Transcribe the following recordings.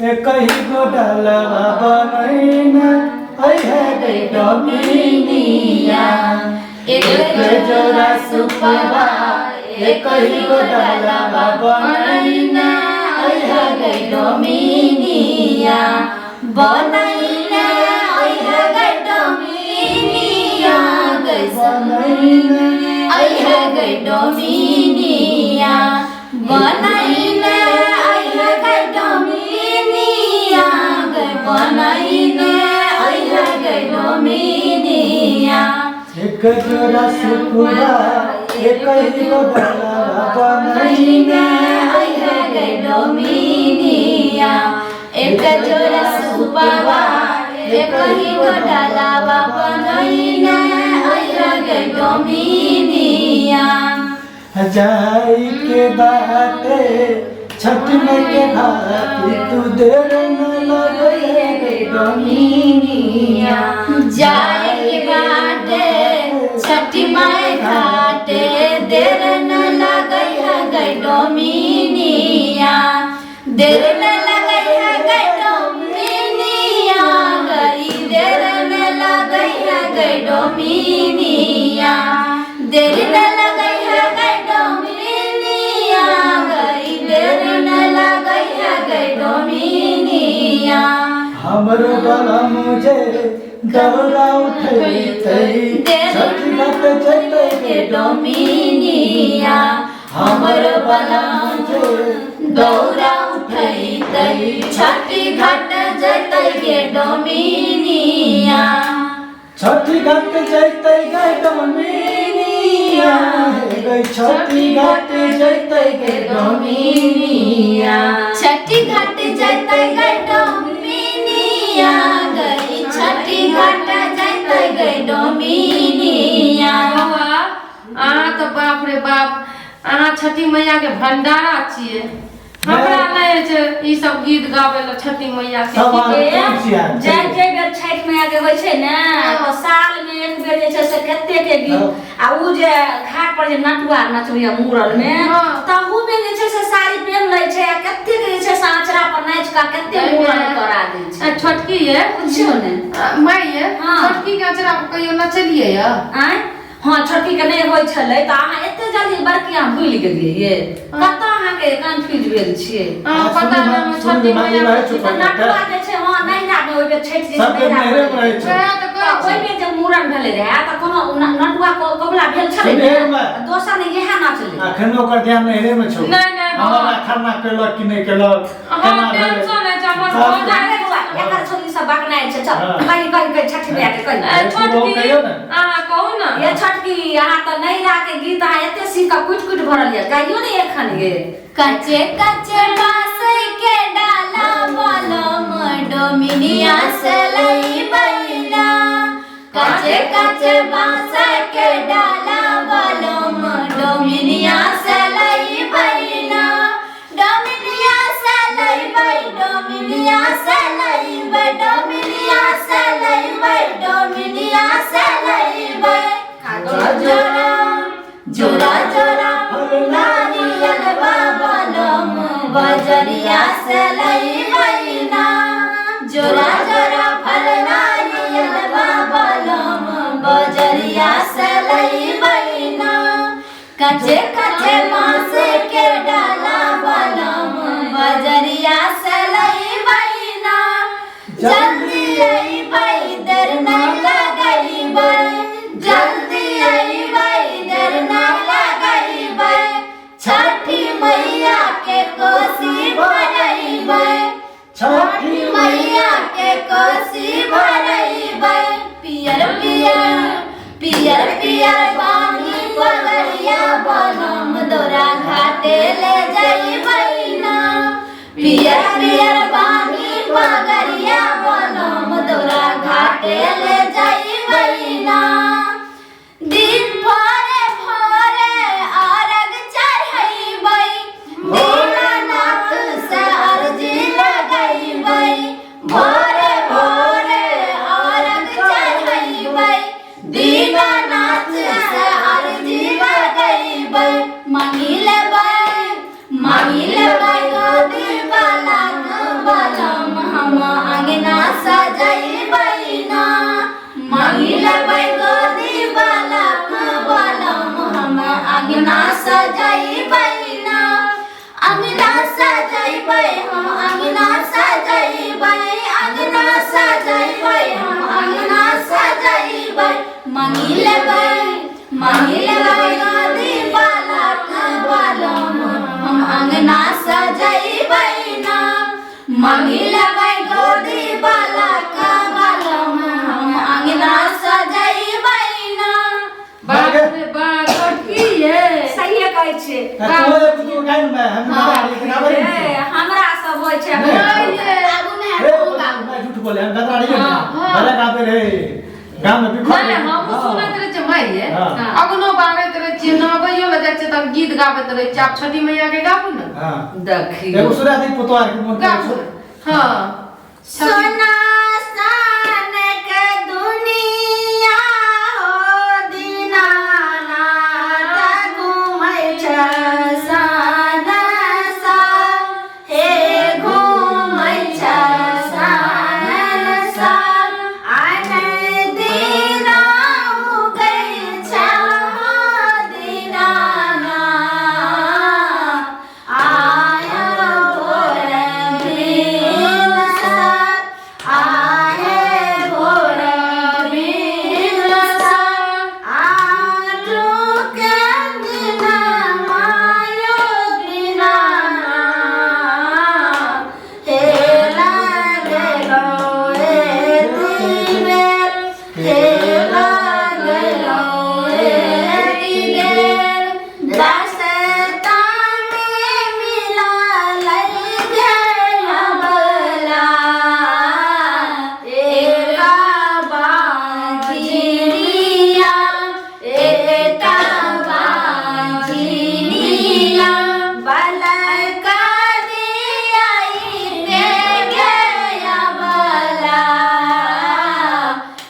एकही गो डलवा बनैना अइहे गई डोमिनिया। एक जोड़ा सुपवा एकही गो डलवा बनैना अइहे गई डोमिनिया, बनैना अइहे गई डोमिनिया, गई बनैना अइहे गई डोमिनिया, बनैना अइहे गई डोमिनिया, गई बनैना अइहे गई डोमिनिया। एक जोड़ा सुपुआ एकही गो डलवा बनैना अइहे गई डोमिनिया, एक जोड़ा सुपवा एकही गो डलावा बनैना अइहे गई डोमिनिया। जाई के बाटे छठ में के भाती तू देर न लगे गई डोमिनिया। जाए के बाटे छठी माई घाटे देर न लगई है गई डोमिनिया, देर न लगई है गई डोमिनिया, गई देर न लगई है गई डोमिनिया, देर न लगई है गई डोमिनिया, गई देर न लगई है गई डोमिनिया। हमरो गला मुझे दौरा उठैतै छठ घाट जैतै के डोमिनिया, हमर बलम दौरा उठैतै छठी घाट जैतै गे डोमिनिया। छठ घाट जैतै गई डोमिनिया, हे गई छठ घाट जैतै गई डोमिनिया। छठी घाट जैतै गे डोमिनिया, गई छठी घाट जैतै गे डोमिनिया। बौआ, अहाँ तऽ बाप रे बाप, अहाँ छठी मैया के भंडारा छियै। हमरा नहि होइ छै ई सब गीत गाबै लए छठी मैया के। सब अहाँ कोन छियै? जय जय बेर छठि मैया के होइ छै ने तऽ साल मे एक बेर जे छै से कते के गीत, आ उ जे घाट पर जे नटुआ नचबैया मूड़न मे तहू मे जे छै से साड़ी पेन लै छै, आ कते के जे छै से आँचरा पर नाचि कऽ कते मूड़न करा दै छै। छोटकी ये पुछियौ ने माय ये, छोटकी के आँचरा पर कहियो नचलियै ये? आँय, हँ, छोटकी के नहि होइ छलै तऽ अहाँ एते जल्दी बड़की अहाँ भूलि गेलियै ये, कतऽ अहाँके कन्फ्यूज भेल छियै? अहाँ पता नहि हम छठी मैया चुप तऽ नटुआ जे छै, हँ, नैहरा मे ओहि बेर छठि जे सबके नैहरा नैहरे मे रहै छै। वएह तऽ कहै तऽ छी। ओहि बेर जे मूड़न भेलै रहए तऽ कोनो नटुआ कबुला भेल छलै ने, सुनहे मे। दोसर ने इएह नाचलै। अखन ओकर ध्यान नैहरे मे छौ। नहि, नहि, हमरा बौआ। खरना केलक कि नहि केलक, हँ, केना भेलै? टेंशन होइ छै हमर, सब- भऽ जाइ अरे बौआ, एकर छोरी सब बकनाइ छै, चल हँ। कहि कहि कहि छठि मैया के कहि। ए, छोटकी, कहियौ ने। अहाँ कहू ने। ये छोटकी, अहाँ तऽ नैहरा के गीत अहाँ एते सीख कऽ कुटि कुटि भरल ये, गाइयो ने एखन ये। कच्चे कच्चे बांस के डाला बलम डोमिनिया से लई बैना, कच्चे कच्चे बांस के डाला बलम डोमिनिया से लई बैना, डोमिनिया से लईबै, डोमिनिया से लईबै, डोमिनिया से लईबै, डोमिनिया से लईबै। जोड़ा जोड़ा जोड़ा नारियल बाबलम बजरिया से लईबै ना, जोड़ा जोड़ा फल नारियल बाबलम बजरिया से लईबै ना। कच्चे कच्चे बांस के डाला बलम बजरिया से लईबै ना, जल्दी अइबै देर नहि लगैबै, जल्दी अइबै देर नहि लगैबै, छठी मैया के कोसी भरैबै, छठी मैया के कोसी भरैबै। पियर पियर पियर पियर पानी पगड़िया बनम दौरा घाटे ले जइबै ना, पियर पियर पानी पगड़िया बनम दौरा घाटे ले जइबै ना। दिन भरे भरे अरग चढ़ैबै, दीनानाथ से अर्जी लगैबै, भोरे भोरे अरग चढ़ैबै, दीनानाथ से अर्जी लगैबै। मांगि लेबै, मांगि लेबै गोदी वाला बलम सजैबै ना। मांगी लेबै गोदी वाला बलम हम अंगना सजैबै ना। अंगना सजैबै हम अंगना सजैबै, अंगना सजैबै हम अंगना सजैबै। मांगी लेबै, मांगी लेबै गोदी वाला बलम हम अंगना सजैबै ना। मांगी लेबै गोदी वाला बलम हम अंगना सजैबै ना। बाप रे बाप, छोटकी ये। सहिए कहै छियै। तोरे बुझू गाइन में हम बता रही गाबै ए, हमरा सब होइ छै। नहि। नहीं ये। आगू नहि हे, हमहूँ गाबू। मैं झूठ बोले, हम बता रही है हाँ। भले गाबै रहे गाम में बिखर नहीं, हम सुनैत रहै छियै माय ये। हाँ। अगनो बारैत रहै छियै, नहबैयो लए जाइ छियै तब गीत गाबैत रहै छियै। आब छठी मैया के गाबू ने। हां देखियौ। एगो सुना दी पुतवार के मन गाबू। हाँ। सोना सान के दुनिया हो दीनानाथ घूमै छै सान सान, हे घूमै छै सान सान। आन दिना उगै छै हो दीनानाथ, आया भोर भिनसर, आए भोर भिनसर। आजू के दिन मायो दीनानाथ, हे लागलो एती बेर, हे लागलो एती बेर। रास्ता में मिला गेल बला, एका बाझिनिया, एका बाझिनिया। बलका दियाई के गया बला,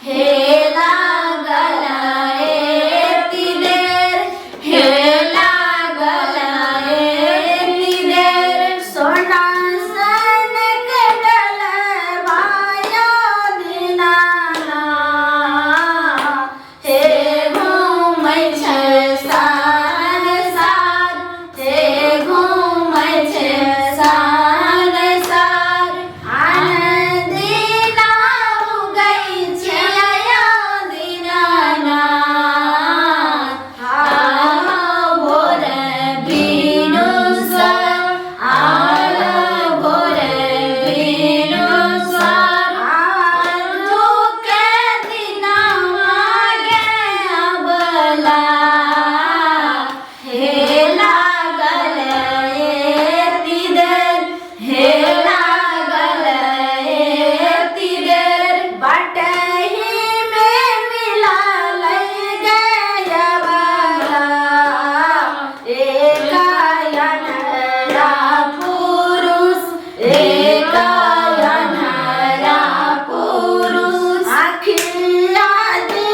हे लागल एती देर, हे लागल एती देर। सोना सन के डलवायो दीनानाथ, हे घूमै छै सान सार, हे घूमै छै सान सार। आन दिना उगै छै दीनानाथ, आ भोर भिनुसर, आ भोर भिनुसर। आजू के दिना मागे अबला, हे लागल एती देर, हे लागल एती देर। बटही में मिला गया बला, एका अनहरा पुरुष, एका अनहरा पुरुष। आखिया दी,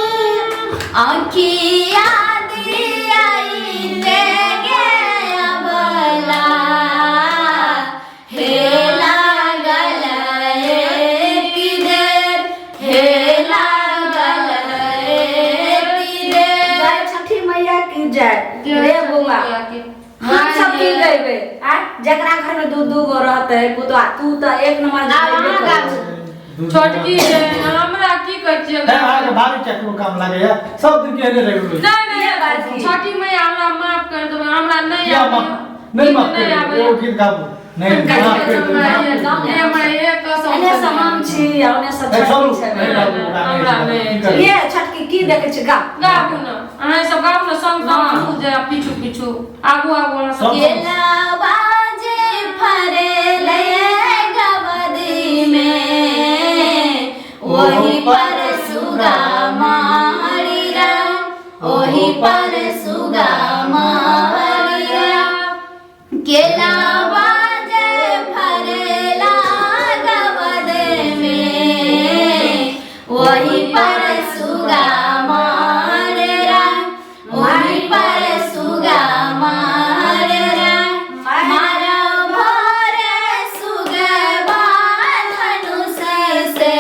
आखिया दियाई ते गया बला, हे लागल एती देर, हे लागल एती देर। जय छठी मैया की जय। रे बौआ, हम सब की गएबै आ जकरा घर में दू दू गो रहतै पुतवा, तू तऽ एक नंबर आब गएबे अहाँ करै गाबू। छी। छोटकी ये, हमरा की कहै छियै? नहीं आगे भारी क्या कोनो काम लागैया सब दिन के रहे नहीं नहीं, ये बात की। छठी मैया हमरा माफ कर देबै, हमरा नहीं क्या आबैया। माफ नहीं, गीत माफ नहीं कर आबैया। एगो गीत गाबू। नहीं, माफ कर देबै। ए माय, ए कसम एने से से हम छी आ ओने से ए, छठकी चलू छै। नहीं गाबू, हमरा गाबू, नहीं। की करबै? ये छठकी की देखै छी गा। गाबू ने, अहाँ सब गाबू ने संग संग, हमहूँ जायब पीछू पीछू, आगू आगू अहाँ सब। सब- केलावा जे फरेले गवदी में, ओही पर सुगा मारिरा, ओही पर सुगा मारिरा। केलावा जे फरेला गवद में, ओही पर सुगा माररा, ओही पर सुगा माररा। मारा भोर सुगवा धनुष से,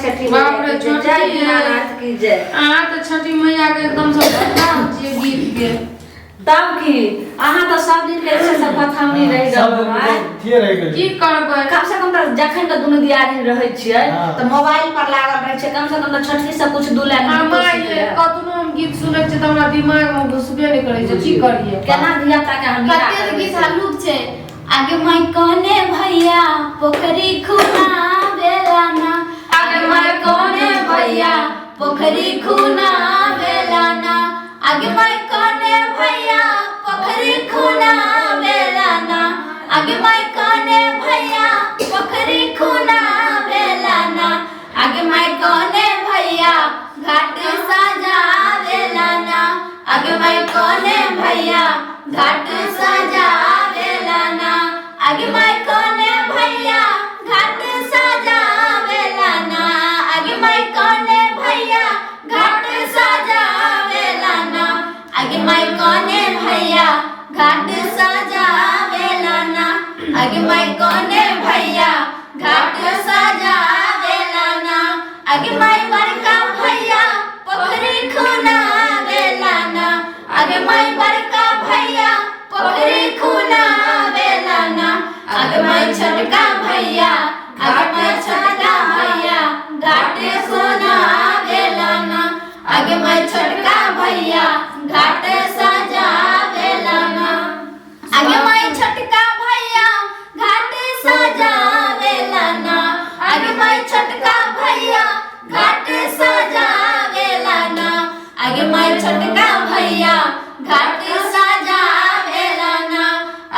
छठी बाप मैया रे, की जय, छोटकी जय है। दीनानाथ की जय। अहाँ तऽ छठी मैया के एकदम से भंडार छियै गीत के। तब की अहाँ तऽ सब दिन के जे छै से पथावनी रहि सब गेलहुँ दिन आँय। थिए रहि गेलै। की करबै? कम से कम तऽ जखन के दुनू दियादनी रहै छियै हाँ। तऽ मोबाइल पर लागल रहै छै, कम से कम तऽ छोटकी से कुछ दू लाइन आ गीतो माय सीख ये, लेब। कतनो हम गीत सुनै छियै तऽ हमरा दिमाग मे घुसबे नहि करै छै, की करियै? केना धिया पुता के हम बियाह कते करबै गीत से? हल्लुक छै। आगे माय कोने भैया पोखरी खुना बेलाना, आगे माय कोने भैया पोखरी खुना बेलाना, आगे माय कोने भैया पोखरी खुना बेलाना, आगे माय कोने भैया पोखरी खुना बेलाना, आगे माय कोने भैया घाट सजा बेलाना, आगे माय कोने भैया घाट सजा बेलाना, आगे माय कोने भैया घाट सजा बेलाना, आगे माय कोने भैया घाट सजा बेलाना, आगे माय कोने भैया घाट सजा बेलाना, आगे माय कोने भैया घाट सजा बेलाना, आगे माय बड़का भैया पोखरी खुना बेलाना, आगे माय बड़का भैया पोखरी खुना बेलाना, आगे माय छोटका भैया, आगे माय छोटका भैया घाट सोना बेलाना, आगे माय छोटका भैया घाट सजा बेलाना, आगे माय छोटका भैया घाट सजा बेलाना, आगे माय छोटका भैया घाट सजा बेलाना, आगे माय छोटका भैया घाट सजा बेलाना,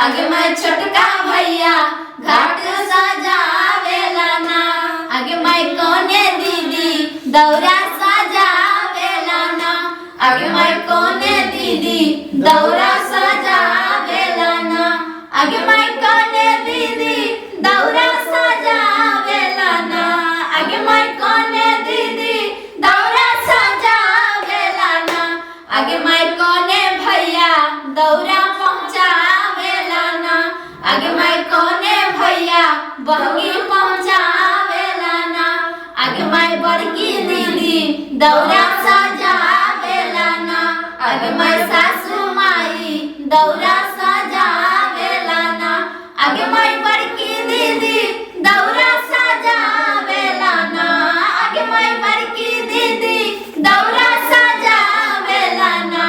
आगे माय छोटका भैया घाट सजा बेलाना, आगे माय कोने दीदी दौरा सजा बेलाना, आगे माय कोने दीदी दौरा सजा बेलाना, आगे माय कोने दीदी दौरा सजा बेलाना, आगे माय कोने दीदी दौरा सजा बेलाना, आगे माय कोने भैया दौरा पहुँचा बेलाना, आगे माय कोने भैया बहंगी पहुँचा बेलाना, आगे माय बड़की दीदी दौरा सजा बेलाना, आगे माय सासू माई दौरा सजा बेलाना, आगे माय बड़की दीदी दौरा सजा बेलाना, आगे माय बड़की दीदी दौरा सजा बेलाना,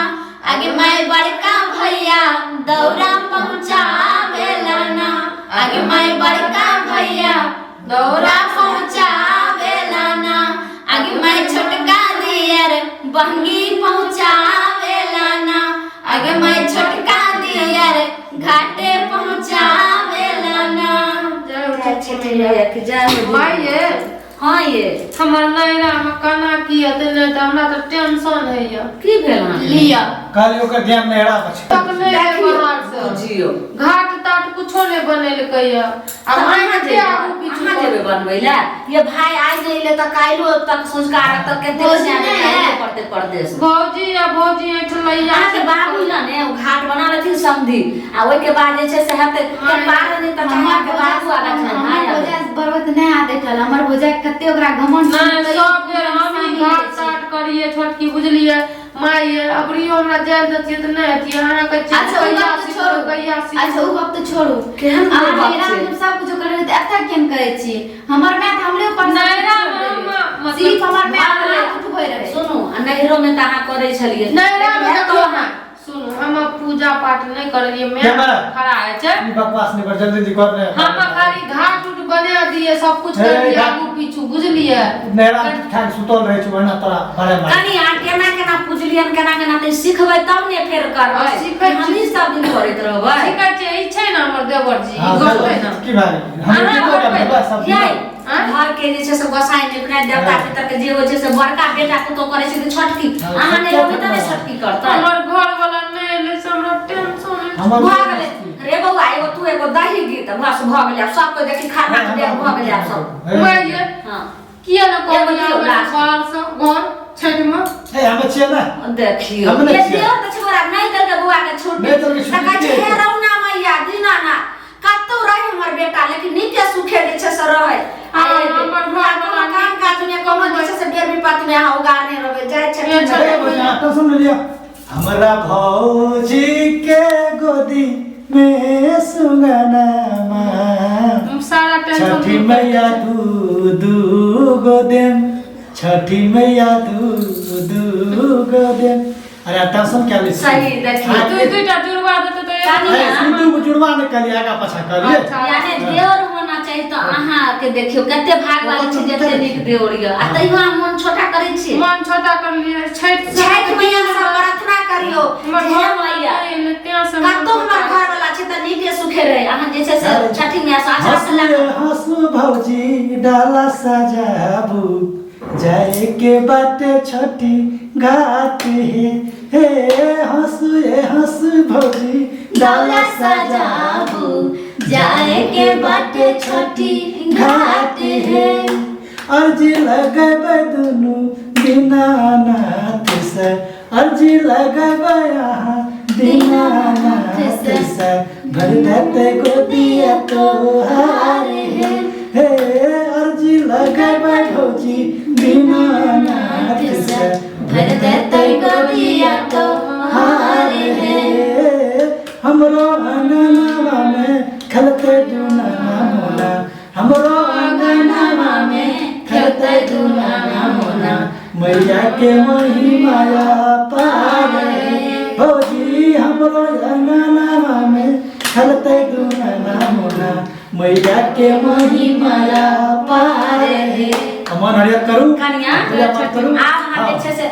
आगे माय बड़का भैया दौरा पहुँचा बेलाना, आगे माय बड़का भैया दौरा पहुँचा बेलाना, आगे माय छोटका दियर बहंगी पहुँचा बेलाना, आगे माय छोटका दियर घाटे पहुँचा बेलाना। जय हो जय छठी मैया की जय हो। माय ये, हाँ ये हमर नैना मे केना की हेतै, नहि तऽ हमरा तऽ टेंशन होइया। की भेल अहाँके? लिअ कहलियै ओकर ध्यान नहिरा पर छै। तक नहि देखियौ, बाहर से बुझियौ। घाट ताट कुछो नहि बनेलकै या। आ तऽ माय अहाँ के जेबै, आगू पीछू अहाँ जेबै बनबै लए? ये भाय आइ नहि एलै तऽ काल्हिओ तक संस्कार तक कते भौजी सियाने नहि काल्हिओ आयल। पड़तै परदेश। भौजी आ भौजी एठलैया। अहाँके बाबू लए ने ओ घाट बना लेथिन समधी, आ ओहिके बाद जे छै से हेतै माय। पार नहि तऽ हमर अहाँके बाबू आबै छनि, हमर भाय आबै। भौजा पर्वत नहि आबै छल, हमर भौजा कते ओकरा घमंड नहि छै, सब बेर हम ही घाट ताट करियै छोटकी, बुझलियै माय ये, अबरियो हमरा जाय दैतियै तऽ नहि हेतियै। अहाँ कहै छियै अच्छा, ओ कहिया गप तऽ सीखबै, छोड़ू। कहिया सीखबै। अच्छा ओ गप तऽ छोड़ू। केहन अहाँ गप नैहरा छै? में सब कुछ करै तऽ एतऽ केहन करै छी? हमर माय तऽ हमरे ऊपर सब नैहरा छोड़ि में देलै। हम मतलब सिर्फ हमर माय भऽ हमर गेलै। हाथ उठबै रहै। सुनू, आ नैहरो में तऽ अहाँ करै छलियै। नैहरा में एतऽ देखियौ अहाँ ने, सुनू, हम पूजा पाठ नहि करलियै, माय कैमरा। खड़ा होइ छै। ई बकवास नहि कर, जल्दी जल्दी कर ने। हम खाली घाट उट बना दिए, सब कुछ हे, कर दिए घाट- आगू पीछू, बुझलियै? नहिरा में ठाक सुतल रहै छै, ओहिना तोरा बड़े मार। कनि अहाँ केना केना पूजलियन, केना केना तऽ सिखबै तब ने फेर करबै। हँ, सिखै छी। हमही सब दिन करैत रहबै। सिखै छियै, ई छै ने हमर देवर जी, ई हाँ, करतै ने। की भाई हम अहाँ की करबै करबै? बस सब यै, आँय? घर के जे छै से गोसाई निपनाइ देवता हाँ। पितर के जे होइ छै से बड़का बेटा पुतोह करै छै तऽ छोटकी, हाँ, अहाँ नहि छोटका रहबै तऽ ने छोटका। छोटकी करतै। हमर घर वाला नहि एलै से हमरा टेंशन होइ छै। हमर भऽ गेलै रे बौआ, एगो तू एगो दही गीत बस भऽ गेलै। आब सब कोइ देखी खरना के बेर भऽ गेलै आब सब। हे, माय ये, हाँ किया ने एगो कहलियै दियौ हमरा लास्ट। बाहर से घर छठि मे? हे, हम छियै ने। देखियौ हम नहि ये छियै। देव तऽ छोरा नहि देलकै बौआ के छुट्टी। नहि देलकै छुट्टी, तऽ कहै छै के? हे रौना मैया दीनानाथ कतौ रहे हमर बेटा, लेकिन नीके सुखे जे छै से रहै। आ हाँ, एबै। हमर हमरा घरवला कोनो काम काज नहि टेंशन नहीं लिया। हमरा भौजी के गोदी में सुगना हम सारा टेंशन छठी दूर कर मैया दै छै। दू दू गो देम, छठी मैया दू दू गो देम। अरे टेंशन क्या ली? सही, देखिए। दुई दुईटा जुड़वा देतै तऽ एक कनिया। दू गो जुड़वा ने कहलिए, आगा पाछा कहलिए। अच्छा। यानी देवर होना चाही तऽ अहाँके देखियौ कते भागवान छी, जते नीक देवर यऽ, आ तैयो अहाँ मन छोटा करै छी। मन छोटा कर लियै। छठि छठि मैया से प्रार्थना करियौ हमर जे हे घर मैया, नहि तें से मन कतौ हमर छोटा। घर वाला छै तऽ नीके सुखे रहे। अहाँ जे छै से छठि मैया से आशा हंसू लगा हंसू भौजी डाला सजाबू, जाए के बाटे छठी घाट हे। हे हंसू ए हंसू भौजी डाला सजाबू, जाए के बाटे छठी घाट हे। अर्जी लगबै दुनू दीनानाथ से, अर्जी लगबै अहाँ दीनानाथ से, भर देते गोदिया तोहार हे। हे अर्जी लगबै भौजी दीनानाथ से, भर देतै गोदिया तोहार हे। हमरो अंगनावा में खेलते दुना मोना, हमरो अंगनावा में खेलते दुना मोना, मैया के महिमाया पार हे। भौजी हमरो अंगनावा में खेलते दुना मोना, मैया के महिमाया पार हे। मन हरियर करू, कनिया, पूजा पाठ करू। आब अहाँ जे छै से